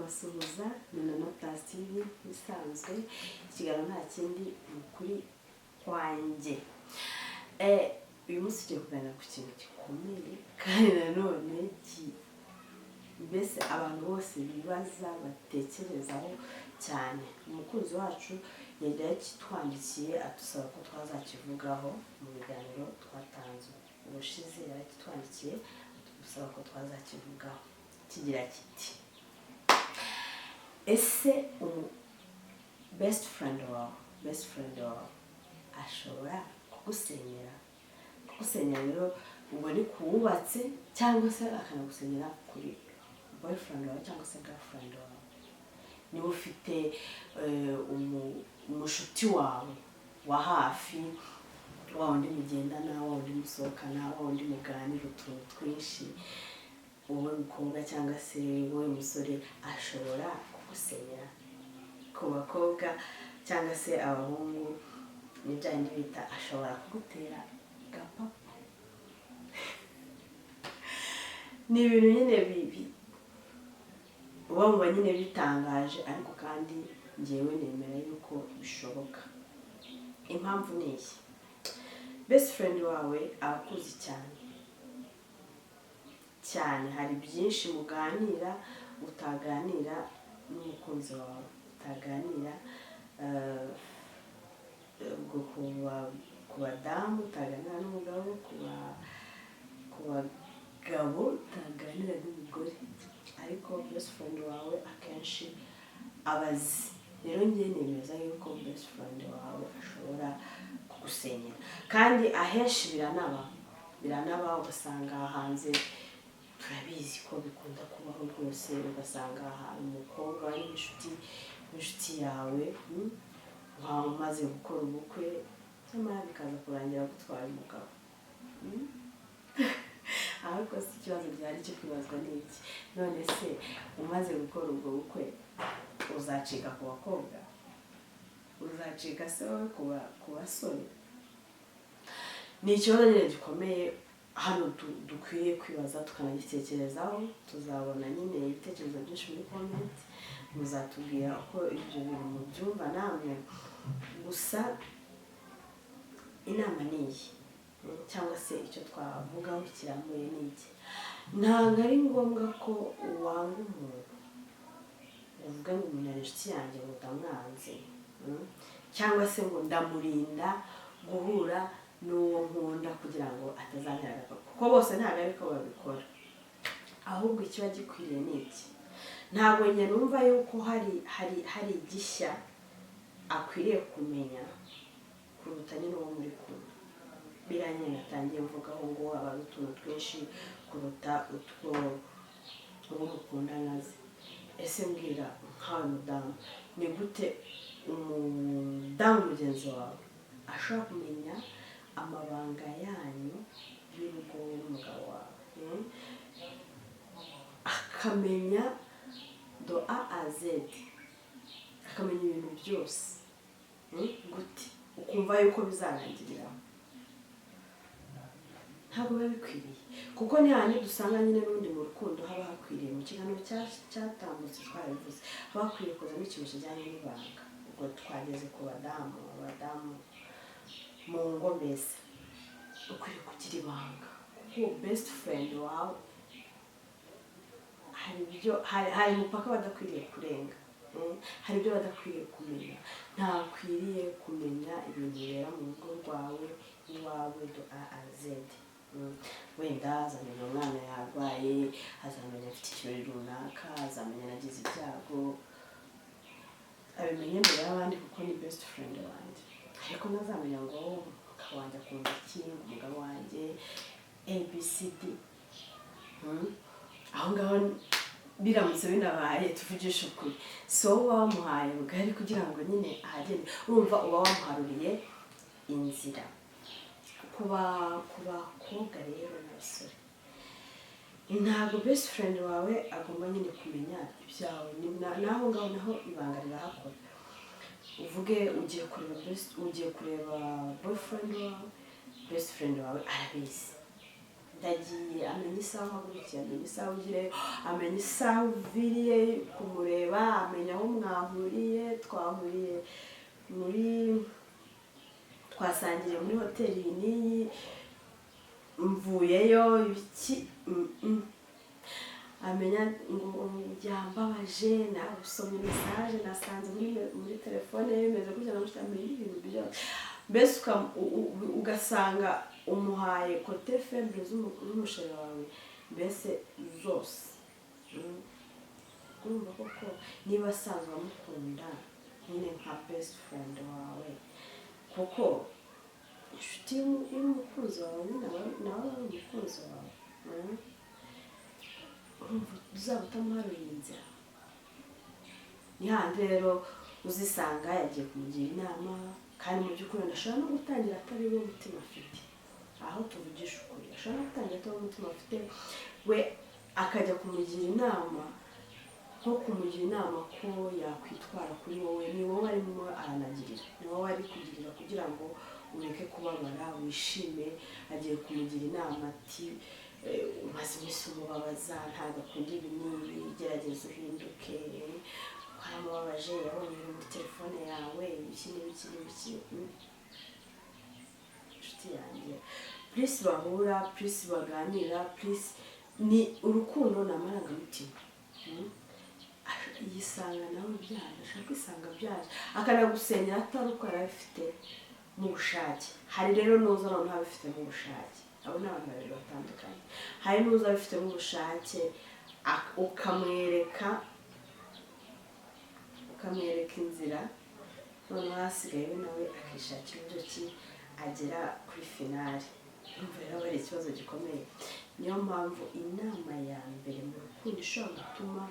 Kubasuhuza, ni Nono Plus TV isanzwe. Ikiganiro nta kindi, ni ukuri kwanjye. Uyu munsi tugiye kuganira ku kintu gikomeye kandi nanone mbese abantu bose bibaza, batekerezaho cyane. Umukunzi wacu yari yakitwandikiye adusaba ko twazakivugaho mu biganiro twatanze ubushize. Yarakitwandikiye adusaba ko twazakivugaho. Kigira kiti: "Ese umu best friend wawe ashobora kugusenyera?" Kugusenyera rero ubwo ni kuwubatse cyangwa se akanagusenyera kuri boyfriend wawe cyangwa se girlfriend wawe. Niba ufite umushuti wawe wa hafi, wa wundi mugendana, wa wundi musohokana, wa wundi muganira utuntu twinshi, wowe mukobwa cyangwa se wowe musore, ashobora kugusenyera? Ku bakobwa cyangwa se abahungu, ni bya bindi bita ashobora kugutera gapapu. Ni ibintu nyine uba wumva nyine bitangaje, ariko kandi ngewe nemera yuko bishoboka. Impamvu ni iyi: best friend wawe aba akuzi cyane cyane. Hari byinshi muganira utaganira n'umukunzi wawe, utaganira ubwo ku badamu utaganira n'umugabo, ku bagabo utaganira n'umugore, ariko best friend wawe akenshi aba azi. Rero njye nemeza yuko best friend wawe ashobora kugusenyera, kandi ahenshi biranaba. Ugasanga hanze turabizi ko bikunda kubaho rwose, ugasanga hari umukobwa wari inshuti yawe, waba umaze gukora ubukwe, nyamara bikaza kurangira gutwara umugabo. Ahubwo si ikibazo gihari cyo kwibazwa ni iki: none se umaze gukora ubwo bukwe uzacika ku bakobwa, uzacika se wowe ku basore? Ni ikibazo nyine gikomeye hano dukwiye kwibaza tukanagitekerezaho. Tuzabona nyine ibitekerezo byinshi muri comment, muzatubwira uko ibyo bintu mubyumva namwe. Gusa inama ni iyi, cyangwa se icyo twavugaho kirambuye ni iki: ntabwo ari ngombwa ko wanga umuntu uvuge ngo umuntu ari inshuti yanjye ngo ndamwanze, cyangwa se ngo ndamurinda guhura n'uwo nkunda kugira ngo atazantera agapapa, kuko bose ntabwo ariko babikora. Ahubwo ikiba gikwiriye ni iki: ntabwo njye numva yuko hari igishya akwiriye kumenya kuruta nyine uwo muri kumwe. Biriya nyine natangiye mvugaho ngo aba ari utuntu twinshi kuruta utwo uwo mukundana azi. Ese mbwira nkawe mudamu, ni gute umudamu mugenzi wawe ashobora kumenya amabanga yanyu y'urugo, wowe n'umugabo wawe, Akamenya de A à Z, akamenya ibintu byose, Gute ukumva yuko bizarangirira? Ntabwo biba bikwiriye, kuko ni hahandi dusanga nyine n'ubundi mu rukundo haba hakwiriye, mu kiganiro cyatambutse twabivuze, haba hakwiriye kuzamo ikintu kijyanye n'ibanga. Ubwo twageze ku badamu. Abadamu mu ngo mbese ukwiriye kugira ibanga, kuko best friend wawe hari ibyo, hari umupaka badakwiriye kurenga, Hari ibyo badakwiriye kumenya. Ntakwiriye kumenya ibintu bibera mu rugo rwawe iwawe de A à Z. Wenda azamenya umwana yarwaye, azamenya afite ikirori runaka, azamenya nagize ibyago, abimenye mbere y'abandi kuko ni best friend wanjye. Ariko ntazamenya ngo umugabo wanjye akunda iki, ngo umugabo wanjye ABCD. Aho ngaho biramutse binabaye, tuvugishe ukuri, si wowe uba wamuhaye rugari kugira ngo nyine ahagende. Urumva uba wamuharuriye inzira. Ku bakobwa rero n'abasore, ntabwo best friend wawe agomba nyine kumenya ibyawe. Naho ngaho naho ibanga rirahakora. Uvuge ugiye kureba boyfriend wawe, best friend wawe arabizi. Ndagiye, amenya isaha uhagurukiye, amenya isaha ugireyo, amenya isaha uviriye kumureba, amenya aho mwahuriye, twahuriye muri, twasangiriye muri hoteli iyi n'iyi, mvuyeyo, ibiki. Amenya ngo byambabaje, nasomye message nasanze muri telefone ye bimeze gutya na gutya, amenya ibintu byose. Mbese ugasanga umuhaye côté faible z'umuchéri wawe mbese zose. Urumva koko niba asanzwe amukunda nyine nka best friend wawe, kuko inshuti y'umukunzi wawe nyine nawe aba ari umukunzi wawe. Urumva uzaba utamuharuriye inzira. Ni handi rero uzisanga yagiye kumugira inama, kandi mu by'ukuri wenda ashobora no gutangira atari we mutima afite. Aho tuvugisha ukuri, ashobora no gutangira atari we mutima afite, we akajya kumugira inama, nko kumugira inama ko yakwitwara kuri wowe. Ni wowe arimo aranagirira, ni wowe ari kugirira kugira ngo ureke kubabara, wishime. Agiye kumugira inama ati: "Umaze iminsi umubabaza, ntabwo akunda ibi n'ibi, gerageza uhinduke, waramubabaje, yabonye ibintu muri telefone yawe, ibiki n'ibiki n'ibiki." Inshuti yanjye, plus bahura, plus baganira, plus ni urukundo, ni amarangamutima. Yisanga nawe byaje, ashaka kwisanga byaje, akanagusenyera atari uko yari abifite mu bushake. Hari rero n'uza noneho abifite mu bushake. Abo ni abantu babiri batandukanye. Hari n'uza abifitemo ubushake, ukamwereka inzira, noneho hasigaye we nawe akishakira uburyo ki agera kuri finale. Urumva rero aba ari ikibazo gikomeye. Niyo mpamvu inama ya mbere mu rukundo ishobora gutuma,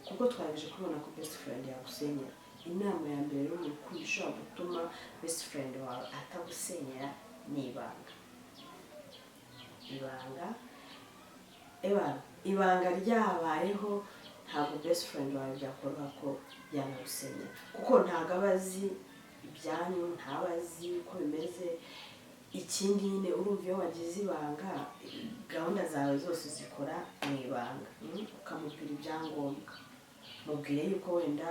kuko twarangije kubona ko best friend yagusenyera, inama ya mbere rero mu rukundo ishobora gutuma best friend wawe atagusenyera ni ibanga. Ibanga, ibanga ryabayeho, ntabwo best friend wawe byakoroha ko yanagusenyera, kuko ntabwo aba azi ibyanyu, ntaba azi uko bimeze. Ikindi nyine, urumva iyo wagize ibanga, gahunda zawe zose zikora mu ibanga. Ukamubwira ibyangombwa, mubwire yuko wenda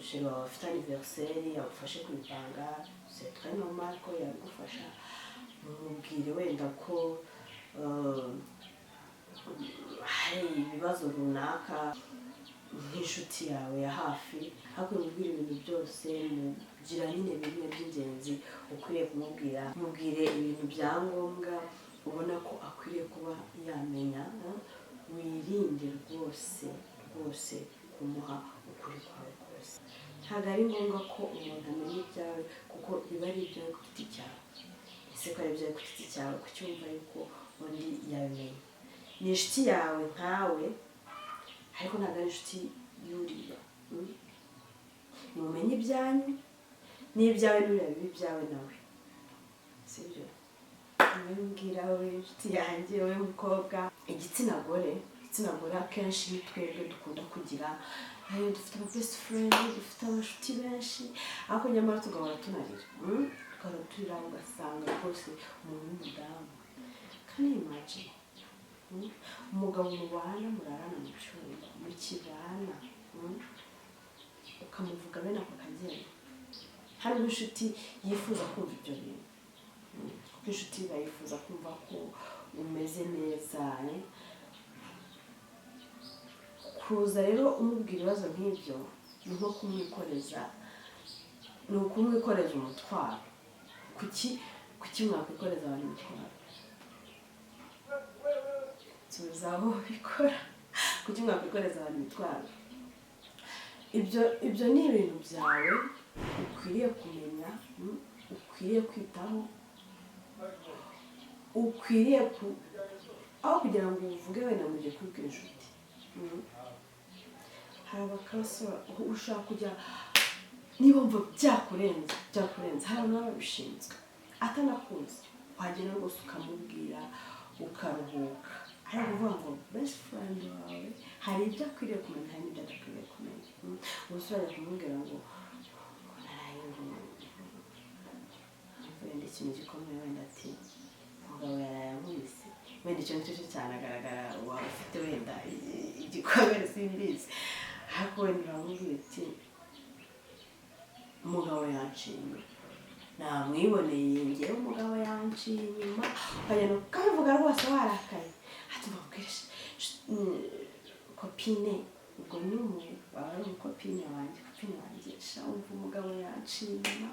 chéri wawe afite anniversaire, yagufashe kubipanga, c'est très normal ko yabigufasha. Mubwire wenda ko hari ibibazo runaka nk'inshuti yawe ya hafi, ariko mubwire ibintu byose, mugira nyine bimwe by'ingenzi ukwiriye kumubwira. Mubwire ibintu bya ngombwa ubona ko akwiriye kuba yamenya. Wirinde rwose rwose kumuha ukuri kwawe kose. Ntabwo ari ngombwa ko umuntu amenya ibyawe, kuko biba ari ibyawe ku giti cyawe. Ese ko ari ibyawe ku giti cyawe, kuki wumva yuko undi yabimenya? Ni inshuti yawe nkawe, ariko ntabwo ari inshuti y'uriya. Nimumenye ibyanyu n'ibyawe n'uriya biba ibyawe nawe, sibyo? Niwe mbwira wowe inshuti yanjye, wowe mukobwa. Igitsina gore, igitsina gore akenshi ni twebwe dukunda kugira ayo, dufite aba best friend, dufite abashuti benshi, ariko nyamara tugahora tunarira. Tugahora turira, ugasanga rwose umuntu w'umudamu, can you imagine? Umugabo mubana, murarana mu cyumba, mukibana, Ukamuvuga bene ako kageni. Hari inshuti yifuza kumva ibyo bintu? Kuko inshuti iba yifuza kumva ko umeze neza, eh? Kuza rero umubwira ibibazo nk'ibyo ni nko kumwikoreza, ni ukumwikoreza umutwaro. Kuki mwakwikoreza abantu imitwaro? Nsubiza aho bikora. Kuki mwakwikoreza abantu imitwaro? Ibyo ni ibintu byawe ukwiriye kumenya, ukwiriye kwitaho, ukwiriye ku aho kugira ngo uvuge wenda ngo ugiye kubwira inshuti. Hari abakasora ushaka kujya, niba wumva byakurenze, byakurenze, hari abantu baba babishinzwe, atanakuzi, wagenda rwose ukamubwira ukaruhuka. Ariko kuvuga ngo best friend wawe hari ibyo akwiriye kumenya, hari n'ibyo adakwiriye kumenya. Ubu urajya kumubwira ngo naraye, ngo wenda ikintu gikomeye, wenda ati umugabo Wenda icyo ngicyo cyo cyanagaragara, waba ufite wenda igikomere, simbizi, ariko wenda uramubwira uti: "Umugabo yanciye inyuma, namwiboneye ngewe, umugabo yanciye inyuma." Ukagenda ukabivuga rwose warakaye, ati: "Mbabwire copine." Ubwo ni aba ari umucopine wanjye, copine wanjye: "Sha, wumva, umugabo yanciye inyuma,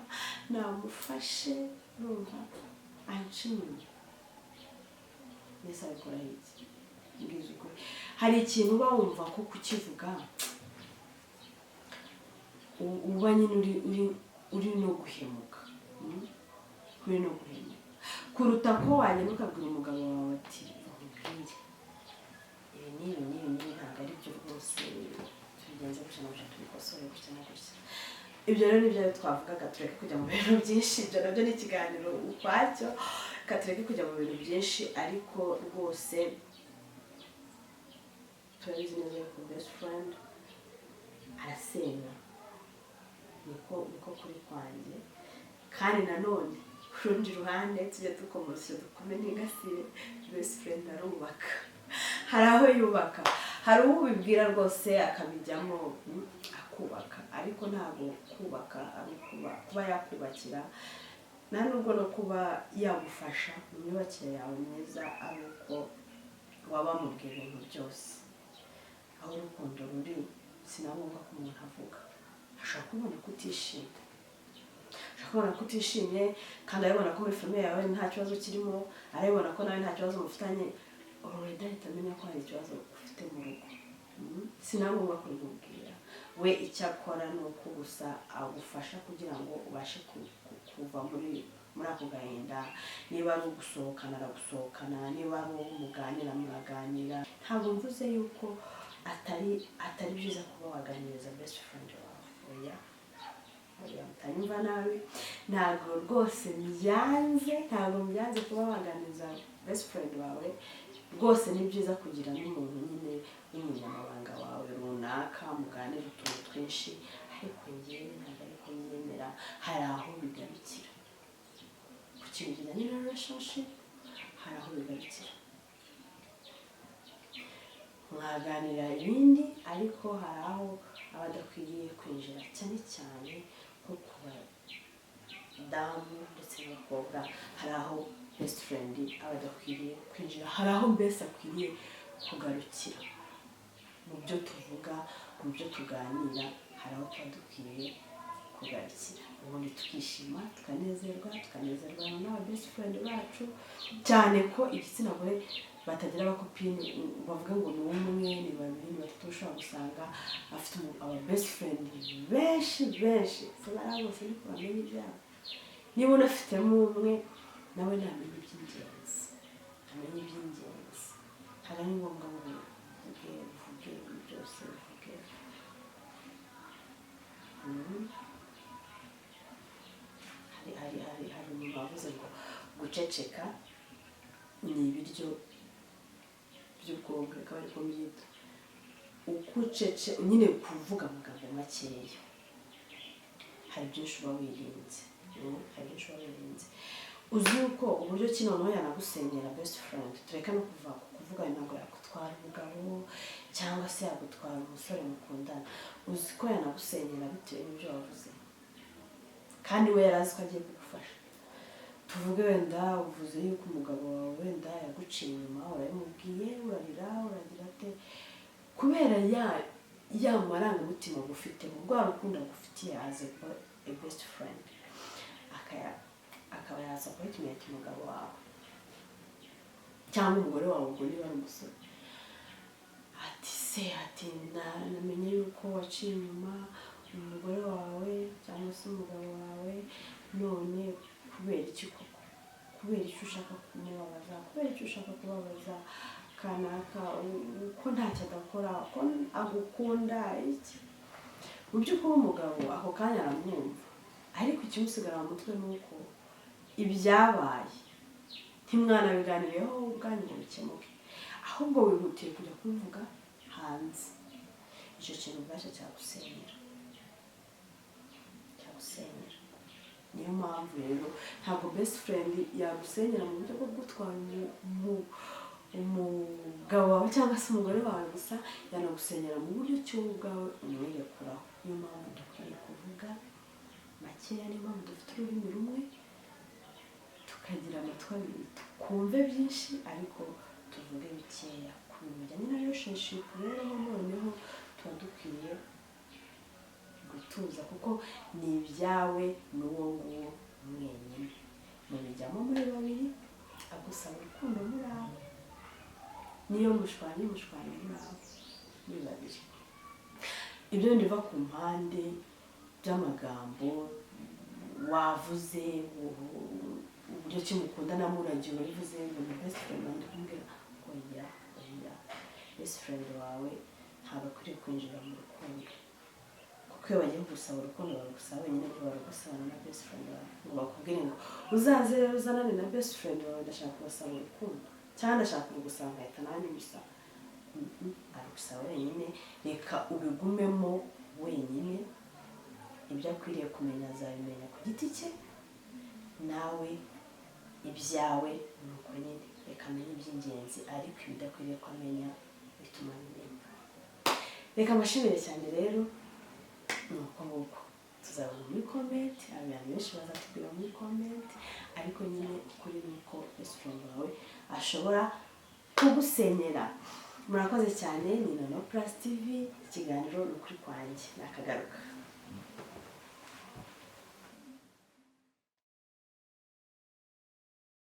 namufashe, urumva anciye inyuma." Mbese abikora iki? Mbwiza ukuri, hari ikintu uba wumva ko kukivuga uba nyine uri no guhemuka, Uri no guhemuka kuruta ko wagenda ukabwira umugabo wawe ati: "Nkubwire, ibi n'ibi n'ibi n'ibi ntabwo ari byo rwose, tubigenze gutya na gutya, tubikosore gutya na gutya." Ibyo rero nibyo twavugaga. Tureke kujya mu bintu byinshi, ibyo nabyo ni ikiganiro ukwacyo. Reka tureke kujya mu bintu byinshi, ariko rwose turabizi neza yuko best friend arasenya. Niko kuri kwanjye. Kandi nanone ku rundi ruhande, tujya dukomeza dukome n'ingasire, best friend arubaka. Hari aho yubaka, hari uwo ubibwira rwose akabijyamo, akubaka. Ariko ntabwo kubaka ari ukuba kuba yakubakira, nta nubwo no kuba yagufasha mu myubakire yawe myiza ari uko waba wamubwiye ibintu byose. Aho urukundo ruri, si na ngombwa ko umuntu avuga. Ashobora kubona ko utishimye, ashobora kubona ko utishimye, kandi arabibona ko muri famille yawe nta kibazo kirimo, arabibona ko nawe nta kibazo mufitanye. Already ahita amenya ko hari ikibazo ufite mu rugo. Si na ngombwa kubimubwira. We icyo akora ni uko gusa agufasha kugira ngo ubashe kuva muri ako gahinda. Niba ari ugusohokana, aragusohokana. Niba ari uwo muganira, muraganira. Ntabwo mvuze yuko atari byiza kuba waganiriza best friend wawe. Oya, oya, mutanyumva nabi. Ntabwo rwose mbyanze, ntabwo mbyanze kuba waganiriza best friend wawe. Rwose ni byiza kugira n'umuntu nyine w'umunyamabanga wawe runaka muganira utuntu twinshi, ariko ngewe ntabwo ariko mbyemera. Hari aho bigarukira ku kintu kijyanye na relationship, hari aho bigarukira. Mwaganira ibindi, ariko hari aho aba adakwiriye kwinjira, cyane cyane nko ku badamu ndetse n'abakobwa. Hari aho best friend aba adakwiriye kwinjira, hari aho mbese akwiriye kugarukira mu byo tuvuga, mu byo tuganira. Hari aho tuba dukwiriye kugarukira, ubundi tukishima, tukanezerwa, tukanezerwa n'aba best friend bacu, cyane ko igitsina gore batagira abacopine bavuga ngo ni umwe, ni babiri, ni batatu. Ushobora gusanga afite aba best friend benshi benshi. Se bariya bose niko bamenya ibyabo? Niba unafitemo umwe, nawe ntamenya iby'ingenzi, amenye iby'ingenzi. Ntabwo ari ngombwa ngo uvuge uvuge byose, uvuge. Hari umuntu wavuze ngo guceceka ni ibiryo by'ubwonko, reka bari kubyita. Uko ucece nyine, kuvuga amagambo makeya, hari byinshi uba wirinze. Hari byinshi uba wirinze. Uzi yuko uburyo ki noneho yanagusenyera best friend, tureke no kuva ku kuvuga ntabwo yagutwara umugabo cyangwa se yagutwara umusore mukundana, uzi ko yanagusenyera bitewe n'ibyo wavuze, kandi we yari azi ko agiye kugufasha? Tuvuge wenda uvuze yuko umugabo wawe wenda yaguciye inyuma, urabimubwiye, urarira, uragira ate, kubera ya marangamutima agufiteho, rwa rukundo agufitiye as a best friend, akaba yaza guhita umugabo wawe cyangwa umugore wawe, ubwo niba ari umusore, ati: "Se," ati, "namenye yuko waciye inyuma umugore wawe cyangwa se umugabo wawe. None kubera iki koko? Kubera icyo ushaka kumubabaza? Kubera icyo ushaka kubabaza kanaka, ko ntacyo adakora, ko agukunda iki?" Mu by'ukuri umugabo ako kanya aramwumva, ariko ikimusigara mu mutwe ni uko ibyabaye ntimwanabiganiriyeho ubwanyu ngo bikemuke, ahubwo wihutiye kujya kubivuga hanze. Icyo kintu ubwacyo cyagusenyera, cyagusenyera. Niyo mpamvu rero ntabwo best friend yagusenyera mu buryo bwo gutwara Umugabo wawe cyangwa se umugore wawe gusa yanagusenyera mu buryo ki wowe ubwawe umwirekuraho. Niyo mpamvu dukwiriye kuvuga makeya, niyo mpamvu dufite ururimi rumwe, tukagira amatwi abiri, twumve byinshi ariko tuvuge bikeya. Ku bintu bijyanye na relationship rero, noneho tuba dukwiye gutuza, kuko ni ibyawe n'uwo nguwo mwenyine. Mubijyamo muri babiri, agusaba urukundo muri abo, niyo mushwanye, mushwana muri abo muri babiri. Ibyo bindi biva ku mpande by'amagambo wavuze, uburyo ki mukundana, muragiye urabivuze ngo ni best friend wanjye, kumubwira oya, oya, best friend wawe ntabwo akwiriye kwinjira mu rukundo, kuko iyo bagiye kugusaba urukundo barugusaba wenyine, ntibarugusabana na best friend wawe ngo bakubwire ngo uzaze rero uzanane na best friend wawe, ndashaka kubasaba urukundo cyangwa ndashaka kurugusaba nkahita nanjye musaba. Arugusaba wenyine, reka ubigumemo wenyine. Ibyo akwiriye kumenya azabimenya ku giti cye, nawe ibyawe ni uko nyine. Reka amenye iby'ingenzi, ariko ibidakwiriye ko amenya bituma abimenya. Reka mbashimire cyane rero, ni uko nguko. Tuzabona muri comment, abantu benshi bazatubwira muri comment, ariko nyine ukuri ni uko best friend wawe ashobora kugusenyera. Murakoze cyane. Ni Nono Plus TV, ikiganiro ni Ukuri Kwanjye, nakagaruka.